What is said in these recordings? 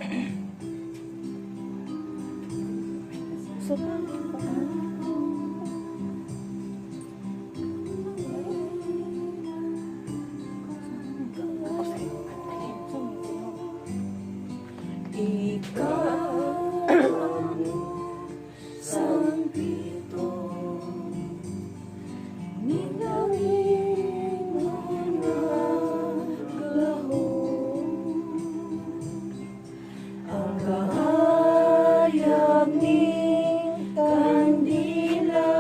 So, Ikaw sang pito ning mo gahom ang kahayag ning kandila,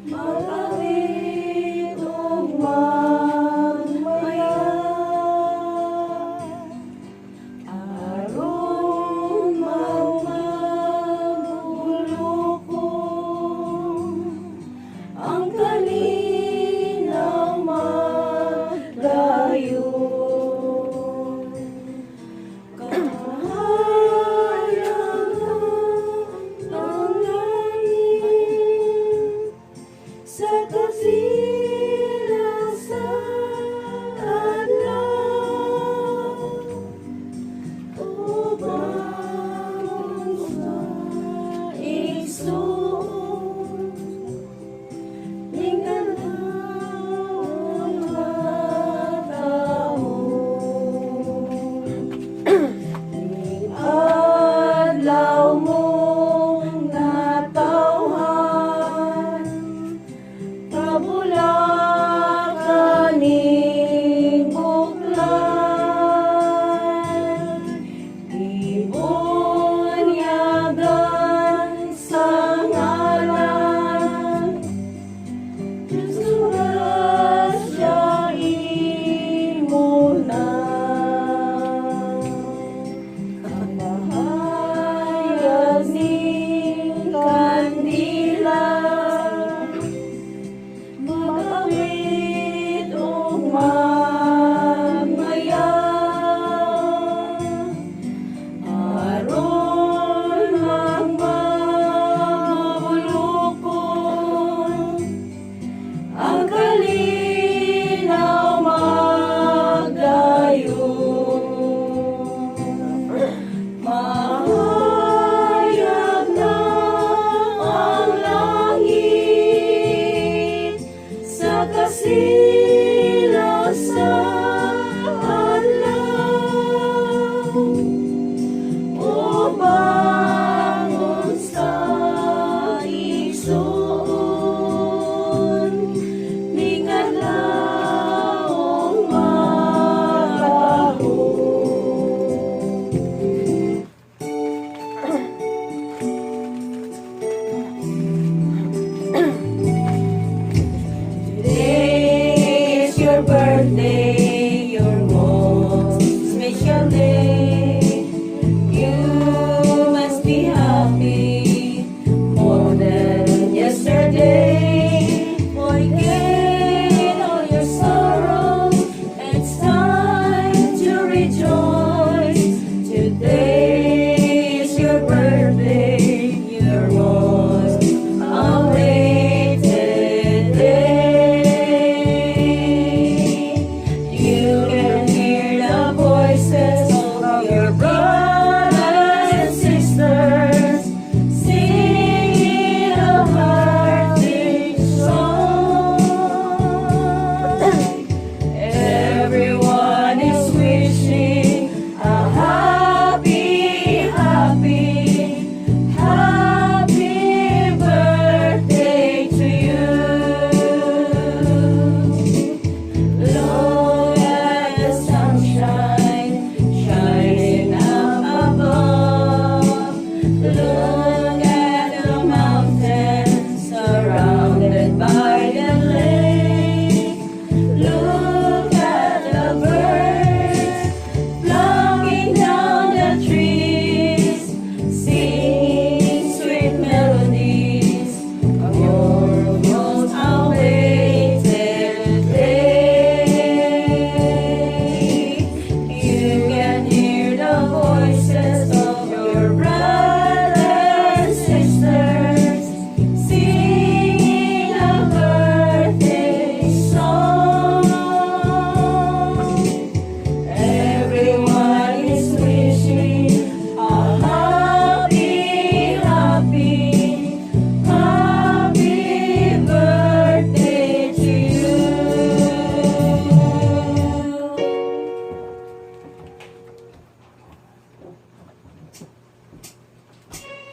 mag-awit ug magmaya aron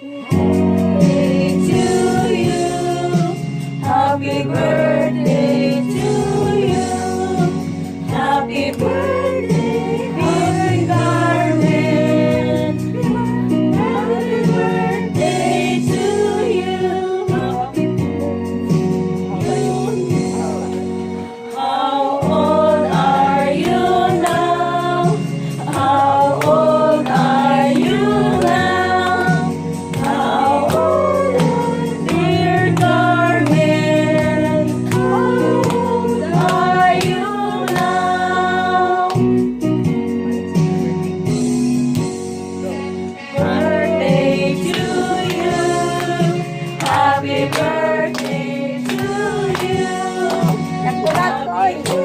To you. Happy birthday to you. Happy birthday, dear Carmen. Happy birthday to you. Happy How old are you now? How old are you now? How old, dear Carmen? How old are you now? Birthday to you. Happy birthday to you. Nakurat ko.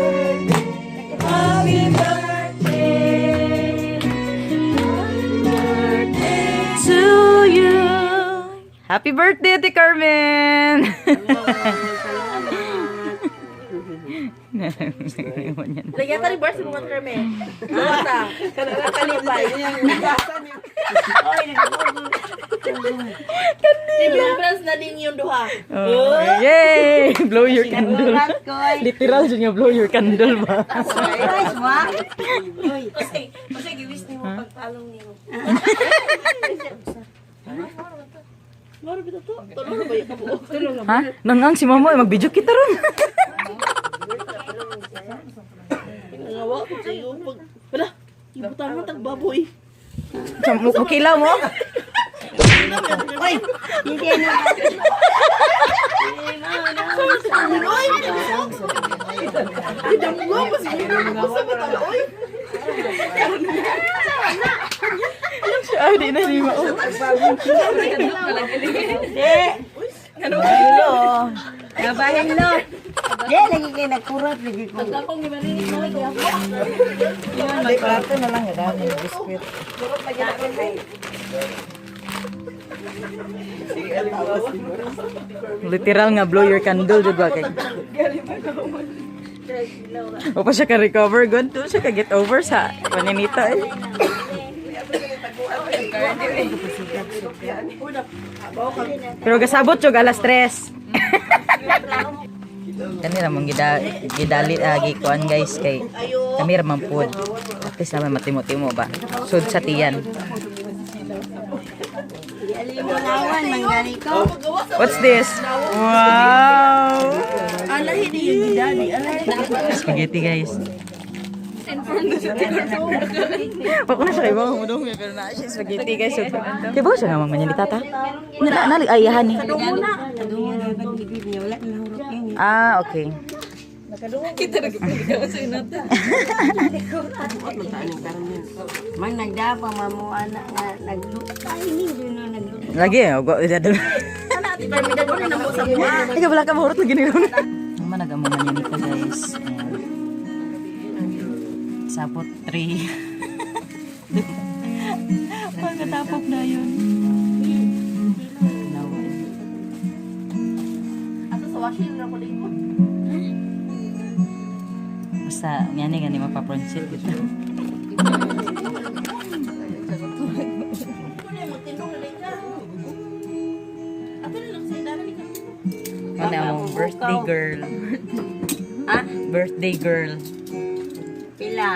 Happy birthday. Birthday to you. Happy birthday, Ate Carmen! Lagyan ta ni Bars mga Carmen. Basta. Kalipay. Oy, Remembrance na din yung duha. Oh, yay! Blow your candle. Literal dyan nga blow your candle ba? Surprise, wa? Kasi, kasi giwis nimo pagtalong nimo. Maro bitaw to? Tulo na ba yung kabuo? Ha? Nangang si mama, mag-video kita ron. Nangawa ko sa'yo. Pag, wala, ibutan mo tagbaboy. Okay lang mo? Oy! Hindi na. Oy! Idanggo mo siguro ko sa bata. Oy! Ay, di na ni mao. Gabahin lo. Di, lagi kayo nagkurat. Lagi ko. Akong gimarinig mo lagi ako. Plato na lang, dami biscuit. Literal nga blow your candle jud ba kay. O pa siya ka recover good to siya ka get over sa paninita eh. Pero gasabot jud alas 3. Kani ra mong gida gidali gikuan guys kay kami ra man pud. At least naman matimo-timo ba. Sud sa tiyan. Alimunawan, manggali ko. What's this? Wow! Alahin ni yung gidali. Alahin. Spaghetti guys. Wako na siya kay bang mudong pero na siya spaghetti guys. So, kay ba siya nga mama niya ni tata? Na na ayahan ni. Wala na hurot yun. Ah, okay. Man, nagdapa, mamuha na nga. Nagluto. Ay, hindi na nagluto. Lagi eh, go dadal. Ikaw wala ka mahurot lagi ni ron. Mama nag-amo man niya nito guys. Ayan. Sapot 3. Pagkatapok na yun. No. Ato sa washing na ko lingkod. Basta ngani gani mapapronsit gito. Kuno yung magtindog na ka. Ato na lang sa indaran ni kami. Ano among birthday girl. Ah? Birthday girl. Pila.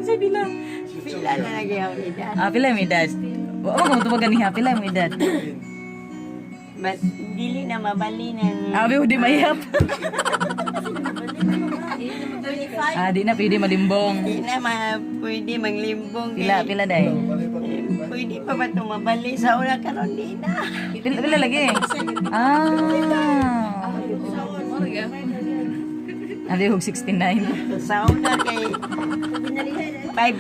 Sa pila? Pila na lagi ako ni Dad. Ah, pila yung edad. Wa mo ka tubagan niya, pila yung edad. But dili na mabali ng. Abi di mayap. Ah, di na pwede malimbong. Di na ma, pwede maglimbong. Pila, pila day. Eh, pwede pa ba tumabali sa una karon di na. Pila, pila lagi. Ah. Abi hug 69. Sa una kay 5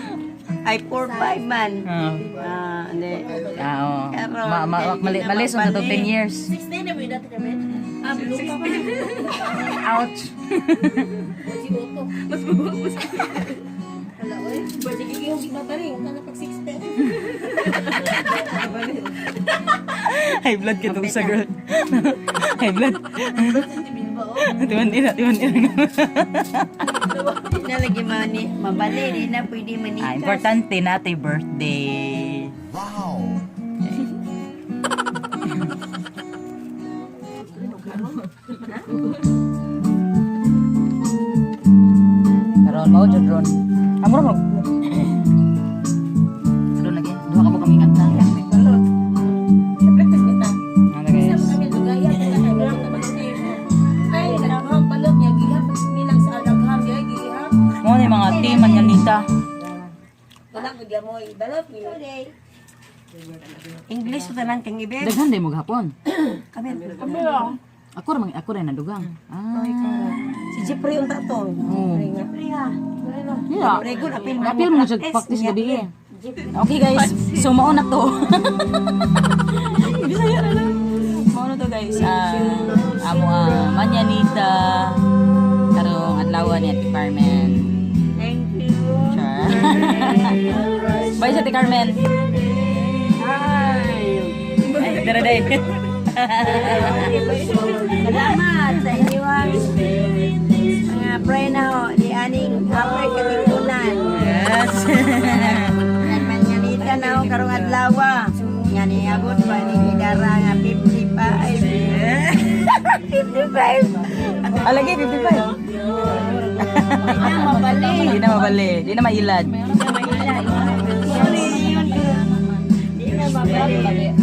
ay 4 5 man. Ah, Ah, hindi. ah, oh. Karon, Ma, ma, kay di mali, na malis unta to mabali. 10 years. 16 na mo yung dati kami. Ah, blue pa pa. Ouch. Si Otto. Mas magulo sa. Wala, oy. Pwede kikihog bata rin. Kana pag 16. High blood kitong sa girl. High blood. Ba, oh. Timan din na, timan din na. Di na lagi mani, mabali, di na pwede manikas. Ah, importante natin birthday. Wow. Karon mao jud ron. Amo ron. Karon lagi duha ka mo kami kanta. Balot. Practice kita. Ano, guys? Sa kami lugaya kita kay balot na balot niya. Ay, daghang balot niya gihap nilang sa daghang niya gihap. Mo ni mga team manyanita. Wala ko gamoy balot niya. English ko tanan kang ibig. Daghan day mo gahapon. Kami. Ako ra ako ra nadugang. Ah. Si Jeffrey unta to. Oo. Jeffrey ha. Yeah. Regon apil mo. Apil mo jud practice gabi eh. Okay guys, so mao na to. Bisaya na lang. Mao na to, guys. Ah, amo manyanita karong adlaw ni Ate Carmen. Thank you. Char. Bye sa Ate Carmen. Hi. Ay, dara day. Salamat sa inyong mga pray na ho, di aning Upper Katipunan. Yes. Yan manyanita na ho karong adlaw. Nga niabot pa ni Idara nga 55. 55. Alagi 55. Di na mabali. Di na mabali, di na mailad. Sorry, yun. Di na mabali.